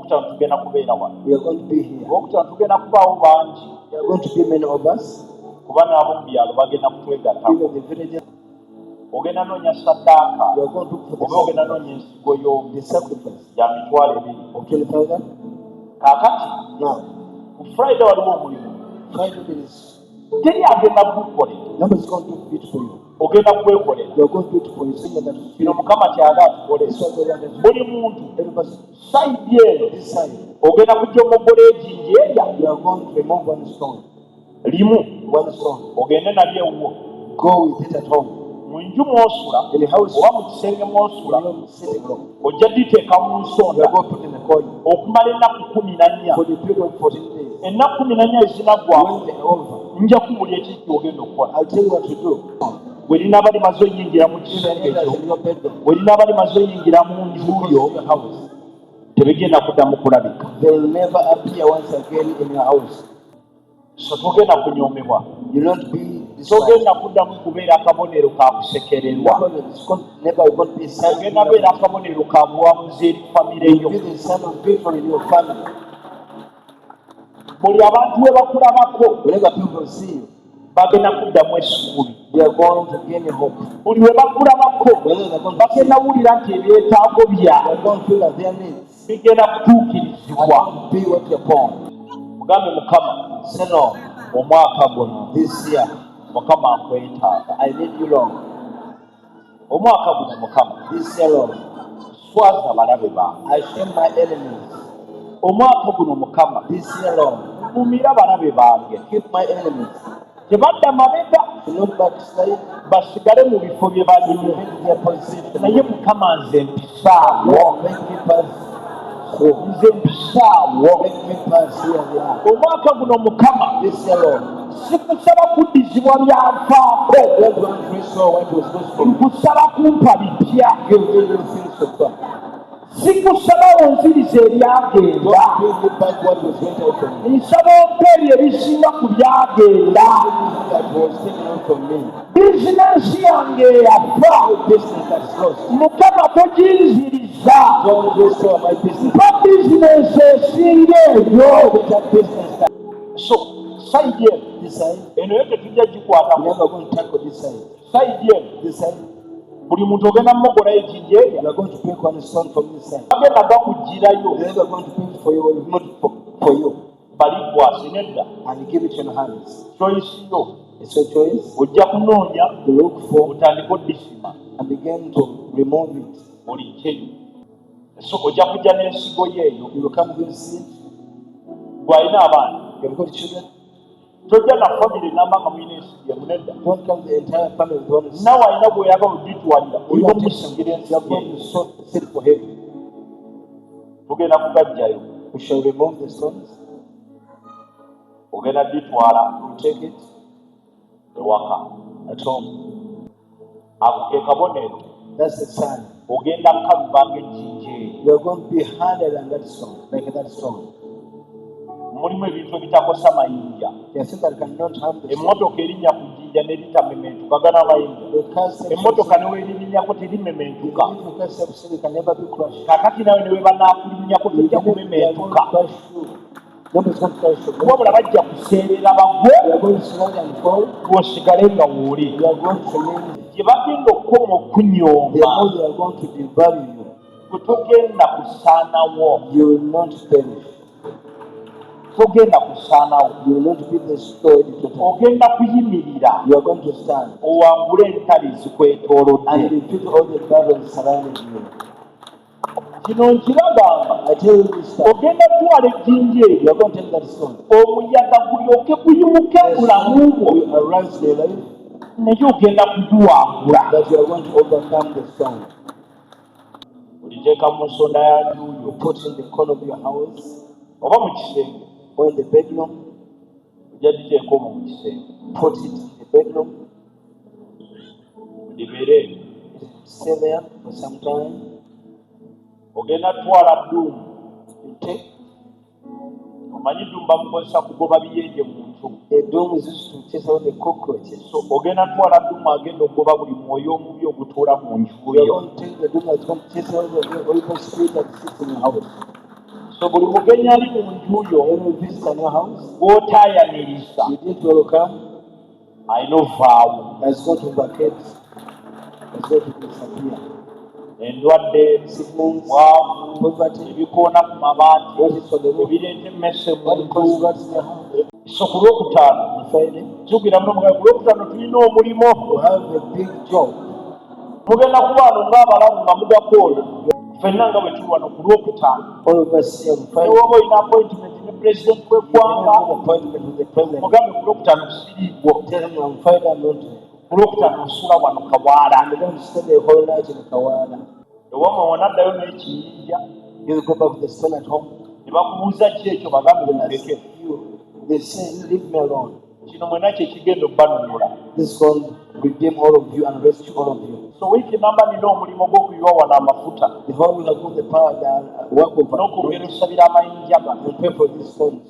Olwokutaano tugenda kubeera wano. We are going to be here. Olwokutaano tugenda kubaawo bangi. There are going to be many of us, kuba n'ab'omu byalo bagenda kutwegattako. Even the villages. Ogenda noonya saddaaka We are going to look for oba ogenda noonya ensigo yo the sacrifice ya 200,000. Of 20,000. Kaakati Now, ku Friday waliwo omulimu. Friday there is Teri agenda kugukolera. Nobody's going to do it for you. Ogenda kwekolera. You are going to do it for you. Saying that Kino Mukama ky'aga atukole. This one God wanted to Buli muntu everybody side eno this side. Ogenda kujja omugola ejinja erya You are going to remove one stone. Limu. One stone. Ogende nalyo ewuwo. Go with it at home. Mu nju mw'osula In the house, oba mu kisenge mw'osula in your sitting room. Ojja diteeka mu You nsonda are going to put in a coin okumala ennaku 14. For the period of 14 days. Ennaku 14 ezinaggwamu When they are over, nja kubuli ekiki ky'ogenda okukola. I'll tell you what to do. Bwe linaaba limaze oyingira mu If kisenge enters ekyo in your bedroom, bwe linaaba limaze oyingira mu nju yo your house, tebigenda kuddamu kulabika. They will never appear once again in your house. So togenda kunyoomebwa. You will not be despised. Togenda kuddamu kubeera akabonero ka kusekererwa. Because it's going, never going to be sign. Ogenda beera akabonero ka buwanguzi eri famire yo. Be the sign of victory in your family. Buli abantu we bakulabako Whenever people see you, bagenda kuddamu essuubi. They are going to gain hope. Buli we bakulabako Whenever they are going to see bagenda you, wulira nti ebyetaago they byabwe are going to feel that their needs bigenda are kutuukirizibwa. going to be worked upon. Mugambe Mukama, Say, Lord, omwaka guno this year, Mukama nkwetaaga. I need you, Lord. Omwaka guno Mukama This year, Lord, swaza balabe bange. I shame my enemies. Omwaka guno Mukama This year, Lord, kumira balabe bange. Keep my enemies. Tebadda mabega Do not backslide. Basigale mu bifo bye balimu. Remain in their position. Naye Mukama nze mpisaawo. Lord, make me pass through. Nze mpisaawo. Make me pass where they are. Omwaka guno Mukama This year, Lord, sikusaba kuddizibwa byanfaako. I don't want to restore what was lost for me. Nkusaba kumpa bipya. Give me new things of God. Sikusaba onziriza ebyagenda. Don't bring me back what was went out from me. Nsaba ompa ebyo ebisinga ku byagenda. Everything that was taken out from me. Bizinensi yange eyafa No business that's lost. Mukama toginziriza. Don't restore my business. Mpa bizinensi esinga eyo. Better business that So side eno this side. Eno yo tetujja We're gikwatako. never going to tackle this side. Side eno This side, buli muntu ogenda mumugolayo ejinja erya we are going to pick one stone from this side. bagenda gakugirayo. They're never going to pick it for you, not for you, balikwase nedda. And give it in your hands. Choice yo. It's your choice Ojja kunoonya to look for otandike oddisima and begin to remove it. Oligyeyo so ojja kujja n'ensigo ye eyo. You will come with seed. Gw'alina abaana You've got children. Tojja na famire namba nga mulina ensigo emu nedda. Don't come the entire family with one seed. Nawe alina gw'oyagala oditwalira You olina are omusigira you are ensigo going eyo. To sow seed for him. Tugenda kugajjayo. We shall remove the stones. Ogenda ditwala You take it ewaka. At home. Ako ke kabonero. That's the sign. Ogenda kukaluba ng'ejjinja eryo. You are going to be harder than that stone, like that stone. Mulimu ebintu ebitakosa mayinja. There are things that cannot harm the stone. Emmotoka erinnya ku jjinja ne litamementuka gana mayinja. The car steps Emmotoka ne weeririnnyako terimementuka. Even if the car steps, it can never be crushed. Kaakati nawe ne we banaakulinnyako tojja They are going to kumementuka. Crush you. Nobody's going to crush you. Wabula bajja kuseerera bagwe You are going to slide and fall. Bw'osigale nga wooli. You are going to remain. Gye bagenda okukoma The okunyooma more they are going to devalue you, gwe togenda kusaanawo. You will not perish. Togenda kusaanawo. You will not be destroyed totally. Ogenda kuyimirira You are going to stand owangule entalo ezikwetoolodde. And defeat all the battles surrounding you. Kino nkibagamba. I tell you this time, Ogenda kutwala ejjinja eryo you are going to take that stone. Omuyaga gulyoke guyimuke The bulamu storm bwo will arise in your life, naye ogenda kuguwangula. But you are going to overcome the storm. Oliteeka mu nsonda ya nju yo You put in the corner of your house oba mu kisenge. Or in the bedroom, Ojja diteeka omwo mu kisenge. Put it in the bedroom, Libeere eyo. Stay there for some time. Ogenda kutwala dduumu. You take Omanyi dduumu bamukozesa kugoba biyenje mu nju. A doom is used to chase out the cockroaches. So ogenda kutwala dduumu agenda okugoba buli mwoyo omubi ogutuula mu nju You are yo. going to take the doom that's going to chase out the evil spirit that sits in your house. So buli mugenyi ali mu nju yo Every visitor in your house, gw'otaayaniriza you didn't welcome, alina ovaawo. Has got to vacate, has got to disappear. Endwadde, Sickness, bwavu, poverty, ebikoona ku mabaati, what is on the roof, ebireeta emmese mu what nju. causes rats in your house. So ku lwokutaano, On Friday, jjukira muno mugabe, ku lwokutaano tulina omulimu. you have a big job. Mugenda kubaano ng'abalamu nga mugakoona ffenna nga bwe tuli wano ku lwokutaano. All of us here on Friday, Newoba olina appointment ne pulezidenti you w'eggwanga, have an appointment with the president. mugambe ku lwokutaano siriiwo. Tell him on Friday I'm not here. Ku lwokutaano nsula wano Kawaala. I'm going to spend the whole night in Kawala. Ewamwe wanaddayo n'ekiyinja. You go back to the stone at home. Ne bakubuuza ki ekyo, bagambe They muleke. ask you, they say, "Leave me alone." Kino mwena kye kigenda obbanunula. This is going to redeem all of you and rescue all of you. So wiiki namba nina omulimu gw'okuyiwa wano amafuta The whole week I've got the power that work over n'okwongera osabira amayinja gano. and pray for these stones.